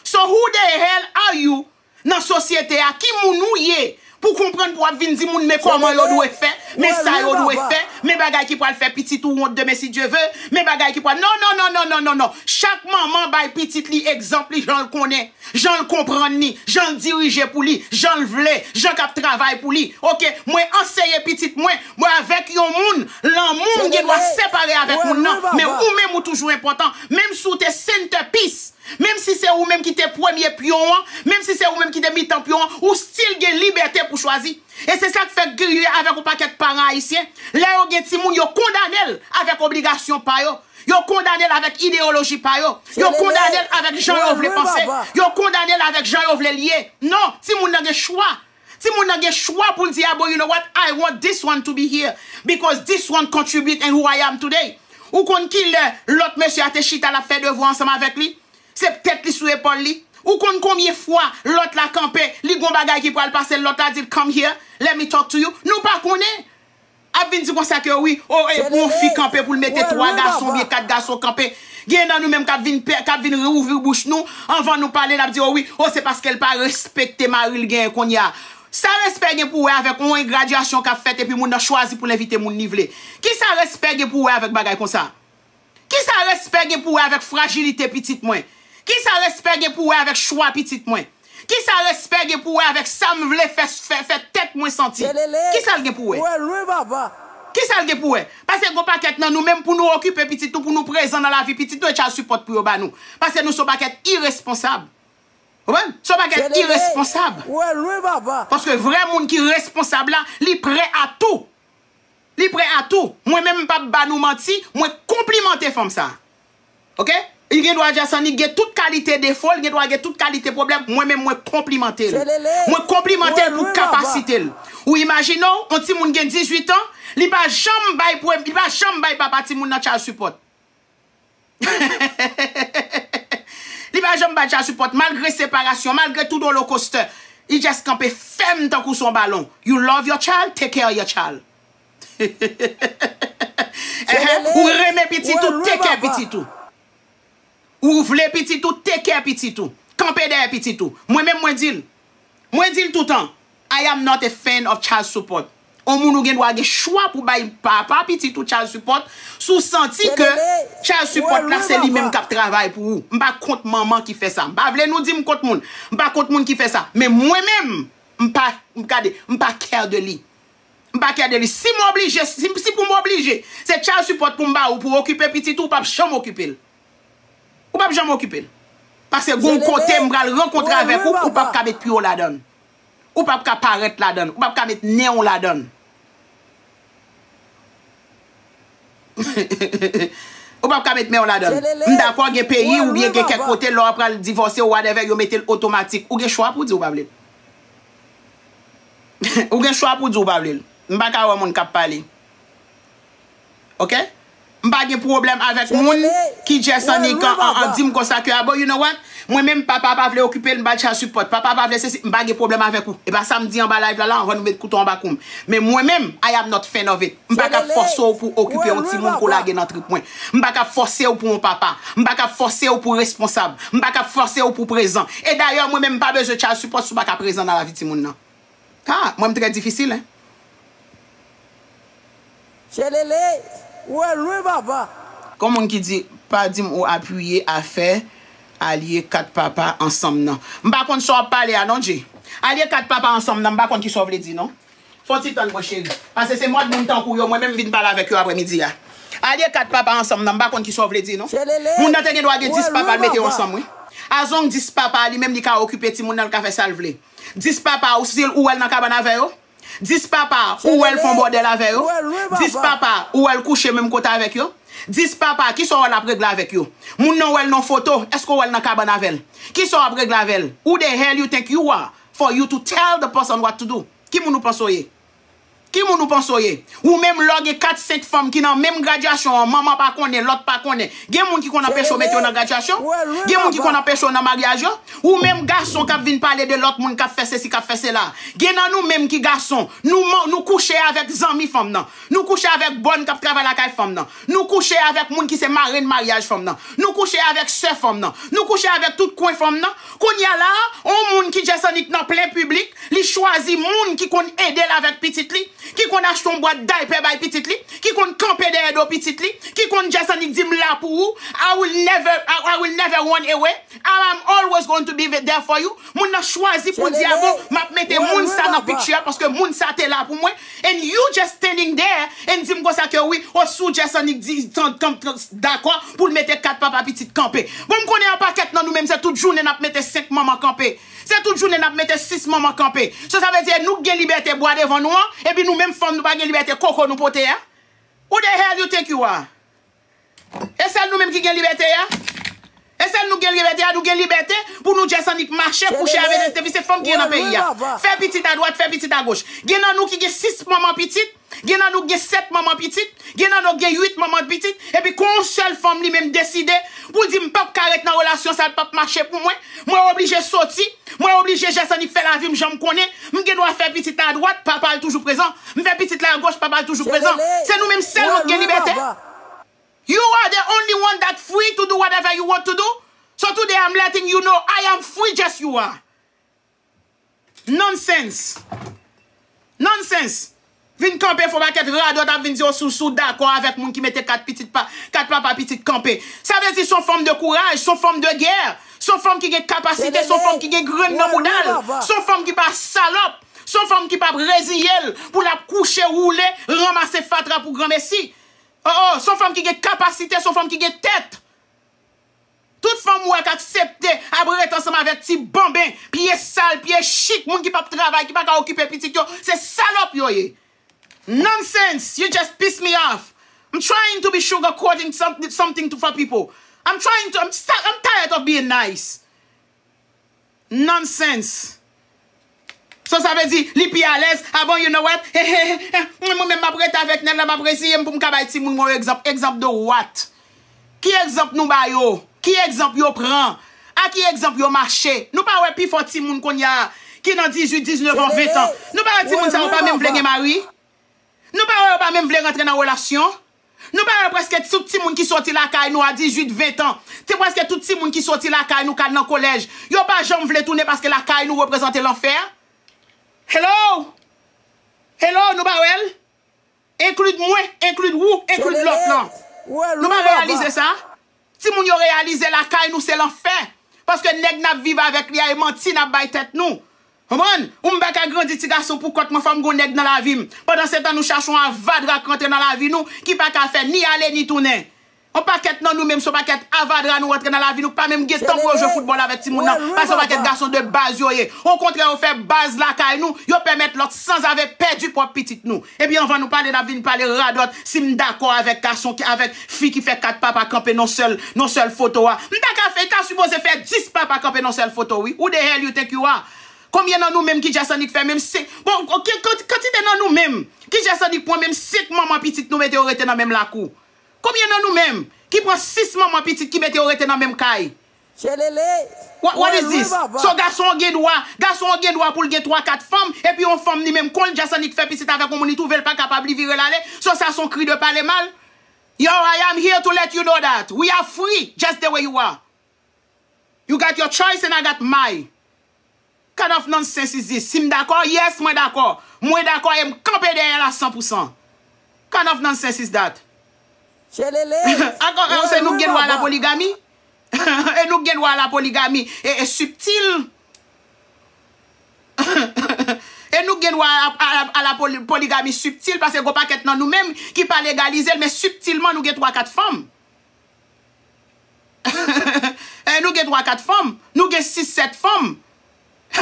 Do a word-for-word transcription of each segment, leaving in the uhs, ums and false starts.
So who the hell are you nan sosyete a? Ki moun ou ye pou konprann pou w ap vin di moun men kòman yo dwe fè, men sa yo dwe fè, men bagay ki pral fè pitit ou wont demen si Dye ve, men bagay ki pral, non, non, non, non, non, non, non. Chak manman bay pitit li egzanp li jan l konnen, jan l konprann li, jan l dirije pou li, jan l vle, jan k ap travay pou li. Oke, mwen anseye pitit mwen, mwen avèk yon moun, lanmou m gen dwa separe avèk moun nan, men ou menm ou toujou enpòtan, menm si w te centerpiece. Menm si se ou menm ki te premye pyon an, menm si se ou menm ki te mitan pyon an, ou still gen libète pou chwazi. E se sa k fè k griye avèk yon pakèt paran ayisyen. Lè yo gen timoun, yo kondane l avèk obligasyon pa yo. Yo kondane l avèk ideyoloji pa yo. Yo kondane l avèk jan yo vle panse. Yo kondane l avèk jan yo vle l ye. Non, timoun nan gen chwa. Timoun nan gen chwa pou l di, "Ah, bon, you know what? I want this one to be here because this one contribute in who I am today." Ou konn kilè lòt mesye a te chita l ap fè devwa ansanm avèk li? Se tèt li sou epòl li. Ou konn konbyen fwa lòt la kanpe, li gon bagay ki pral pase l, lòt la di l, "Come here, let me talk to you." Nou pa konnen. Ap vin di konsa ke wi, o, e pou yon fi kanpe pou l mete twa gason oubyen kat gason kanpe. Gen nan nou menm k ap vin pè, k ap vin reouvri bouch nou, anvan nou pale, n ap di, o wi, o, se paske l pa respekte mari l genyen kounye a. Sa respè gen pou wè avèk yon gradyasyon k ap fèt epi moun nan chwazi pou l envite moun li vle? Kisa respè gen pou wè avèk bagay konsa? Kisa respè gen pou wè avèk frajilite pitit mwen? Kisa respè gen pou wè avèk chwa pitit mwen? Kisa respè gen pou wè avèk sa m vle fè, fè, fè tèt mwen santi? Kisa l gen pou wè? Kisa l gen pou wè? Paske gon pakèt nan nou menm pou nou okipe pitit nou, pou nou prezan nan lavi pitit nou, e child support pou yo ba nou. Paske nou se yon pakèt iresponsab. Konprann? Se yon pakèt iresponsab. Paske vrè moun ki responsab la, li prè a tou. Li prè a tou. Mwen menm m p ap ba nou manti, mwen konplimante fanm sa. Oke? Li gen dwa Jasani gen tout kalite defo, li gen dwa gen tout kalite pwoblèm, mwen menm mwen konplimante l. Mwen konplimante l pou kapasite l. Ou imajine w, yon timoun gen dizuit an, li pa janm bay prem-, li pa janm bay papa timoun nan child support. Li pa janm bay child support, malgre separasyon, malgre tout roller coaster. Li just kanpe fèm tankou son balon. You love your child, take care of your child. Ehe, ou renmen pitit ou, take care pitit ou. Ou vle pitit ou, take care pitit ou. Kanpe dèyè pitit ou. Mwen menm mwen di l. Mwen di l toutan, I am not a fan of child support. On moun ou gen dwa gen chwa pou bay papa pitit ou child support, si w santi ke child support la se li menm k ap travay pou ou. M pa kont manman ki fè sa. M pa vle nou di m kont moun. M pa kont moun ki fè sa. Men mwen menm, m pa, m gade, m pa care de li. M pa care de li. Si m oblije, si, si pou m oblije, se child support pou m ba ou pou okipe pitit ou, ou p ap janm okipe l. Ou p ap janm okipe l. Paske gon kote m pral rankontre avèk ou, ou p ap ka met pye w ladan l. Ou p ap ka parèt ladan l. Ou p ap ka met nen w ladan l. Ou p ap ka met men w ladan l. M dakò gen peyi oubyen gen kèk kote lè w pral divòse ou whatever, yo mete l otomatik. Ou gen chwa pou w di ou pa vle l. Ou gen chwa pou w di ou pa vle l. M pa ka wè moun k ap pale. Oke? M pa gen pwoblèm avèk moun ki just annik an, an, an di m konsa ke, ah bon, you know what? Mwen menm, papa pa vle okipe l, m ba l child support. Papa pa vle sesi, m pa gen pwoblèm avèk ou. E pa sa m di anba live la, la, anvan nou met kouto anba kou m. Men mwen menm, I am not fan of it. M pa ka fòse w pou okipe yon timoun ke w lage nan trip mwen. M pa ka fòse w pou yon papa. M pa ka fòse w pou responsab. M pa ka fòse w pou prezan. E dayè, mwen menm, m pa bezwen child support si w pa ka prezan nan lavi timoun nan. Ah, mwen m trè difisil, en. Tchelele, ou wè lwen papa. Gon moun ki di, pa di m ou apiye afè alye kat papa ansanm nan. M pa konn sa w ap pale a non, Dje. Alye kat papa ansanm nan, m pa konn kisa w vle di non. Fon ti tann mwen cheri. Paske se mòd moun tankou yo, mwen menm vin pale avèk yo aprèmidi a. Alye kat papa ansanm nan, m pa konn kisa w vle di non. Moun nan te gen dwa gen dis papa l mete yo ansanm, wi. Azong dis papa li menm li ka okipe timoun nan, l ka fè sa l vle. Dis papa ou si ou wè l nan kabann avè yo. Dis papa ou wè l fon bòdèl avè yo. Dis papa ou wè l kouche menm kote avèk yo. Dis papa kisa w wè l ap regle avèk yo. Moun nan wè l nan foto, èske w wè l nan kabann avè l? Kisa w ap regle avè l? Who the hell you think you are for you to tell the person what to do? Ki moun ou panse w ye? Ki moun ou panse w ye? Ou menm lè w gen kat senk fanm ki nan menm gradyasyon an, manman pa konnen, lòt pa konnen. Gen moun ki konn anpeche w mete yo nan gradyasyon? Gen moun ki konn anpeche w nan maryaj yo? Ou menm gason k ap vin pale de lòt moun k ap fè sesi, k ap fè sela. Gen nan nou menm ki gason, nou, man- nou kouche avèk zanmi fanm nan. Nou kouche avèk bòn k ap travay lakay fanm nan. Nou kouche avèk moun ki se marenn maryaj fanm nan. Nou kouche avèk sè fanm nan. Nou kouche avèk tout kwen fanm nan. Kounye a la, yon moun ki just annik nan plen piblik, li chwazi moun ki konn ede l avèk pitit li, ki konn achte yon bwat daypè bay pitit li, ki konn kanpe dèyè do pitit li, ki konn just annik di m la pou ou, I will never, I, I will never run away, I'm always going to be there for you. Moun nan chwazi pou l di a bon, m ap mete moun sa nan picture paske moun sa te la pou mwen, and you just standing there and di m konsa ke wi, o si w just annik di, tan, tan, tan, dakò pou l mete kat papa pitit kanpe. Bon, m konnen yon pakèt nan nou menm se tout jounen n ap mete senk manman kanpe. Se tout jounen n ap mete sis manman kanpe. So sa vle di nou k gen libète bwa devan nou an, epi nou menm fanm nou pa gen libète koko nou pote a? Who the hell you think you are? E sèl nou menm ki gen libète a? E sèl nou gen libète a, nou gen libète pou nou just annik mache, kouche avèk depi se fanm ki gen nan peyi a. Fè pitit adwat, fè pitit agoch. Gen nan nou ki gen sis manman pitit, gen nan nou gen sèt manman pitit, gen nan nou gen uit manman pitit, epi kon yon sèl fanm li menm deside pou l di m p ap ka ret nan relasyon sa, l p ap mache pou mwen, mwen oblije soti, mwen oblije just annik fè lavi m jan m konnen, m gen dwa fè pitit adwat, papa l toujou prezan, m fè pitit la agoch, papa l toujou prezan. Se nou menm sèlman ki gen libète. You are the only one that free to do whatever you want to do. So today I'm letting you know I am free just you are. Nonsense. Nonsense. Vin kanpe fò pakèt radòt ap vin di yo sou sou dakò avèk moun ki mete kat pitit pa kat papa pitit kanpe. Sa vle di son fanm de kouraj, son fanm de gè, son fanm ki gen kapasite, son fanm ki gen grenn nan bouda l, son fanm ki pa salòp, son fanm ki pa reziye l pou l ap kouche woule, ranmase fatra pou granmesi. Oh, oh, son fanm ki gen kapasite, son fanm ki gen tèt. Tout fanm ou wè k aksepte ap ret ansanm avèk ti banben, pye sal, pye chik, moun ki p ap travay, ki pa ka okipe pitit yo, se salòp yo ye. Nonsense, you just piss me off. I'm trying to be sugarcoating something, something to, for people. I'm trying to, I'm, sta- I'm tired of being nice. Nonsense. So sa vle di li pi alèz. Ah bon, you know what? Mwen menm m ap rete avèk nèg la, m ap reziye m pou m ka bay timoun mwen egzanp. Egzanp de what? Ki egzanp nou ba yo? Ki egzanp yo pran? A ki egzanp yo mache? Nou pa wè pifò timoun kounye a ki nan dizuit, diznèf an, ven an. Nou pa wè timoun sa yo pa menm vle gen mari? Nou pa wè yo pa menm vle rantre nan relasyon? Nou pa wè prèske tout timoun ki soti lakay nou a dizuit, ven an, se prèske tout timoun ki soti lakay nou k al nan kolèj, yo pa janm vle tounen paske lakay nou reprezante lanfè? Hello? Hello, nou pa wè l? Include mwen, include ou, include lòt lan. Nou pa reyalize sa? Timoun yo reyalize lakay nou se lanfè. Paske nèg n ap viv avèk li a e manti n ap bay tèt nou. Konprann? Ou m pa ka grandi ti gason pou kont mwen, fò m gon nèg nan lavi m. Pandan se tan nou chache yon avadra k rantre nan lavi nou ki pa ka fè ni ale ni tounen. Yon pakèt nan nou menm se yon pakèt avadra nou rantre nan lavi nou, pa menm gen tan pou yo jwe foutbòl avèk timoun nan, paske yon pakèt gason de baz yo ye. Okontrè, yo fè baz lakay nou, yo pèmèt lòt sanzave pèdi pwòp pitit nou. Epi anvan nou pale, n ap vin pale radòt si m dakò avèk gason ki, avèk fi ki fè kat papa kanpe nan sèl, nan sèl foto a. M ta ka fè, ta sipoze fè dis papa kanpe nan sèl foto, wi. Who the hell you think you are? Konbyen nan nou menm ki just annik fè menm senk, bon, ki, ki, kantite nan nou menm ki just annik pran menm senk manman pitit nou mete yo rete nan menm lakou? Konbyen nan nou menm ki pran sis manman pitit ki mete yo rete nan menm kay? What, what is this? So gason an gen dwa, gason an gen dwa pou l gen twa kat fanm, epi yon fanm li menm kon l just annik fè pitit avèk yon moun, li twouve l pa kapab, li vire l ale. So sa se yon kri de pale mal? Yo, I am here to let you know that we are free just the way you are. You got your choice and I got mine. Kind of nonsense is this? Si m dakò, yes, mwen dakò. Mwen dakò e m kanpe dèyè l a san pou san. Kind of nonsense is that? Ankò, se nou gen dwa a la poligami? E nou gen dwa a la poligami e, e sibtil? E nou gen dwa a, a, a la poli- poligami sibtil? Paske gon pakèt nan nou menm ki pa legalize l, men sibtilman nou gen twa kat fanm. E nou gen twa kat fanm, nou gen sis sèt fanm.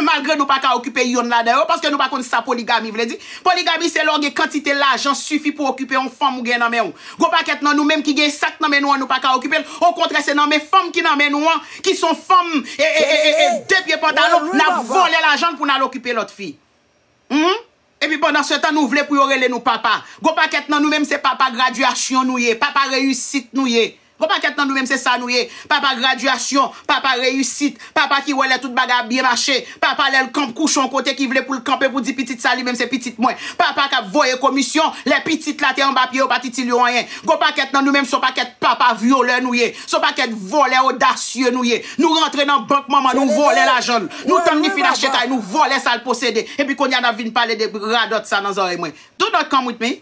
Malgre nou pa ka okipe yonn ladan yo, paske nou pa konn sa poligami vle di. Poligami se lè w gen kantite lajan sifi pou okipe yon fanm ou gen nan men w. Gon pakèt nan nou menm ki gen sa k nan men nou an, nou pa ka okipe l. Okontrè, se nan men fanm ki nan men nou an, ki se yon fanm e, e, e, e, e de pye pantalon, n ap vòlè lajan l pou n al okipe lòt fi. Hmm? Epi pandan se tan nou vle pou yo rele nou papa. Gwo pakèt nan nou menm se papa gradyasyon nou ye, papa reyisit nou ye. Gwo pakèt nan nou menm se sa nou ye. Papa gradyasyon, papa reyisit, papa ki wè lè tout bagay ap byen mache, papa lè l kanp kouche yon kote ki vle pou l kanpe pou di pitit sa li menm se pitit mwen. Papa k ap voye komisyon, lè pitit la te anba pye yo pa t itil yo anyen. Gwo pakèt nan nou menm se yon pakèt papa vyolè nou ye. Se yon pakèt vòlè odasye nou ye. Nou rantre nan bank manman nou vòlè lajan l. Nou tann li fin achte kay nou vòlè sa l posede. Epi kounye a n ap vin pale de radòt sa nan zòrèy mwen. Do not come with me.